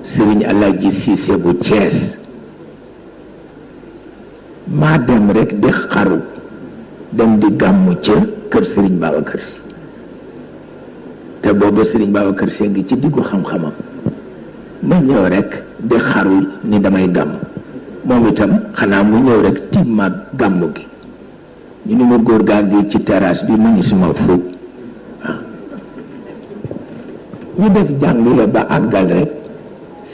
Sëriñ Alaaji Siise bu Cees maa dem rek di xaru dem di gàmmu ca kër Sëriñ Babacar Si te booba Sëriñ Babacar Si ngi ci diggu xam-xamam ma ñëw rek di xaru ni damay gàmm moom itam xanaa mu ñëw rek tiim ma gàmmu gi ñu ni ma góor gaa ngi ci terrasse bi mu ngi suma fóot ñu def jàng ba àggal rek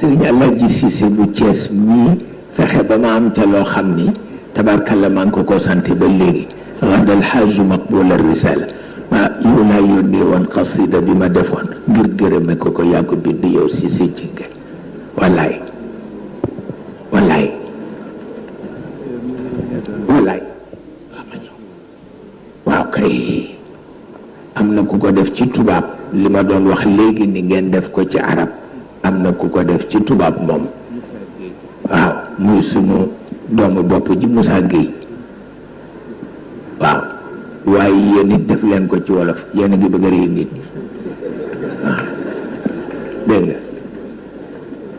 Sëriñ Alaaji Siise bu Cees mii fexe ba ma am ca loo xam ni tabarkalla maa ngi ko sant ba léegi radal xaaju maqbula risala waa yow laa yónnee woon xasida bi ma defoon ngir gërëme ko yàgg bind yow Siise Jinge wallaay wallaay wallaay waaw kay am na ku ko def ci tubaab li ma doon wax léegi ni ngeen def ko ci arab am na ku ko def ci tubaab moom waaw muy sunu doomu bopp ji Moussa Gueye waaw waaye yéen it def leen ko ci wolof yéen a ngi bëgg a réy nit ñi waaw dégg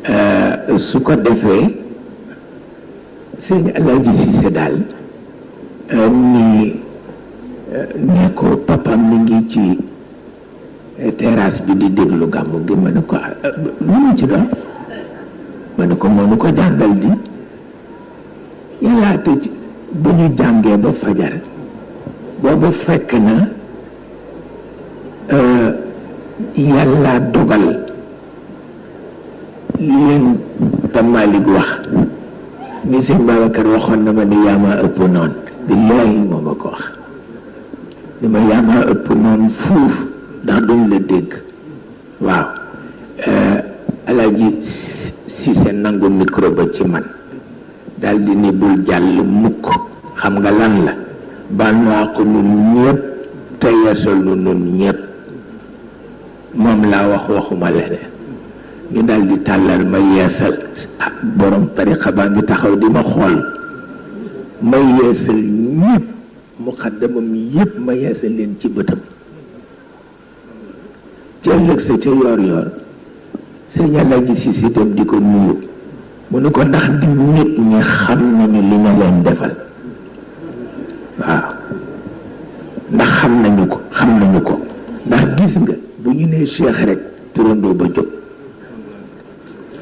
nga su ko defee sëñ Alaaji Siise daal ni ne ko papam mi ngi ci terrasse bi di déglu gàmmu gi ma ne ko lu mu ci doon ma ne ko mënu ko jàngal di yàllaa tëj bu ñu jàngee ba fajar booba fekk na yàlla dogal li leen Pape Malick wax ni sëñ Babacar waxoon na ma ni yaa ma ëpp noon billaahi moo ma ko wax ni ma yaa ma ëpp noon fuuf ndax duñ la dégg waaw Alaaji Siise nangu micro ba ci man daal di ni bul jàll mukk xam nga lan la bànnaa ko nun ñëpp te yeesal nu nun ñëpp moom laa waxuma leneen ñu daal di tàllal ma yeesal borom tariqa baa ngi taxaw di ma xool ma yeesal ñëpp muqaddamam yëpp ma yeesal leen ci bëtam ci ëllëg sa ca yoor yoor sëñ Alaaji Siise dem di ko nuyu mu ne ko ndax di nit ñi xam nañu li nga leen defal waaw ndax xam nañu ko ndax gis nga bu ñu nee Cheikh rek turandoo ba jóg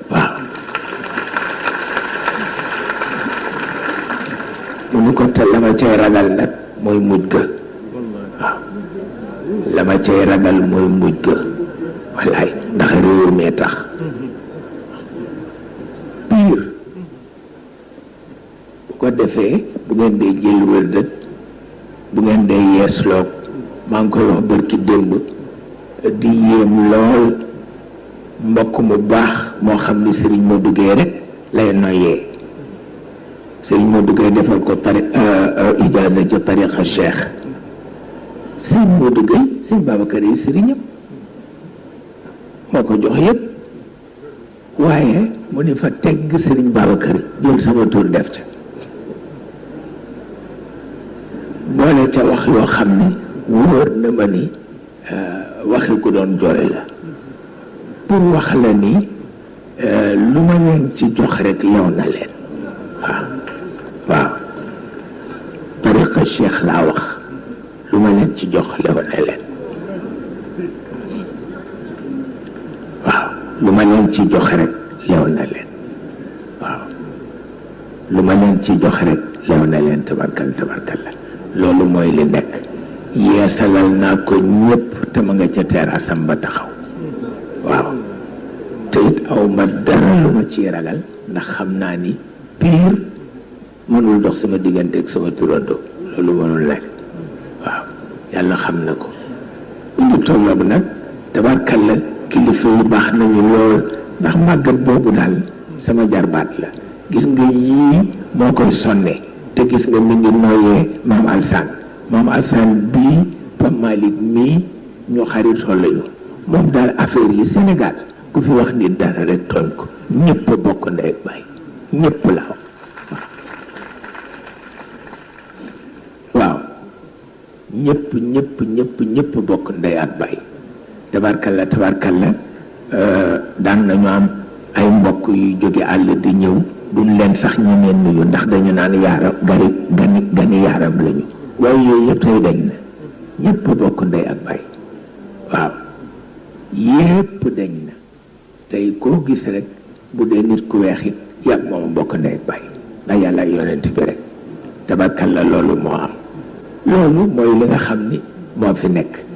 waaw mu ne ko te la ma cay ragal nag mooy mujj ga waaw la ma cay ragal mooy mujj ga wallaay ndax réew mee tax piir bu ko defee bu ngeen dee jël wërdat bu ngeen dee yeesloog maa ngi koy wax bërki démb di yéem lool mbokk mu baax moo xam ni Serigne Modou Gueye rek lay noyyee Serigne Modou Gueye defal ko ijaaza ca tariqa Cheikh Serigne Modou Gueye Serigne Babacar yi sëriñam moo ko jox yëpp waaye mu ni fa tegg Serigne Babacar jël sama tur def ca boole ca wax yoo xam ni wóor na ma ni waxi ku doon jooy la pour wax la ni lu ma leen ci jox rek yow na leen waaw tariqa Cheikh laa wax lu ma leen ci jox lew na leen waaw lu ma leen ci jox rek lew na leen waaw lu ma leen ci jox rek lew na leen tabarkal la loolu mooy li nekk yeesalal naa ko ñëpp te ma nga ca terrassam ba taxaw waaw te it aw ma dara lu ma ciy ragal ndax xam naa ni piir mënul dox sama diggante ak sama turando loolu mënul nekk waaw yàlla xam na ko indi tolloog nag tabarkalla kilifa yu baax nañu lool ndax màggat boobu daal sama jarbaat la gis nga yii moo koy sonne te gis nga mi ngi nooyee maam Alsaan bii Pape Malick mii ñu xaritoo lañu moom daal affaire yi Sénégal ku fi wax nit dara rek tooñ ko ñëpp bokk ndey ak baay ñëpp la waaw ñëpp bokk ndey ak baay tabarkalla daan nañu am ay mbokk yu jóge àll di ñëw duñ leen sax ñemeen nuyu ndax dañu naan yaaram gani yaaram lañu waaye yooyu yëpp tey dañ na ñëpp bokk ndey ak baay waaw yëpp dañ na tey koo gis rek bu dee nit ku weex it yàgg moom bokk ndey ak baay ndax yàlla ak yonent bi rek tabarkalla loolu moo am loolu mooy li nga xam ni moo fi nekk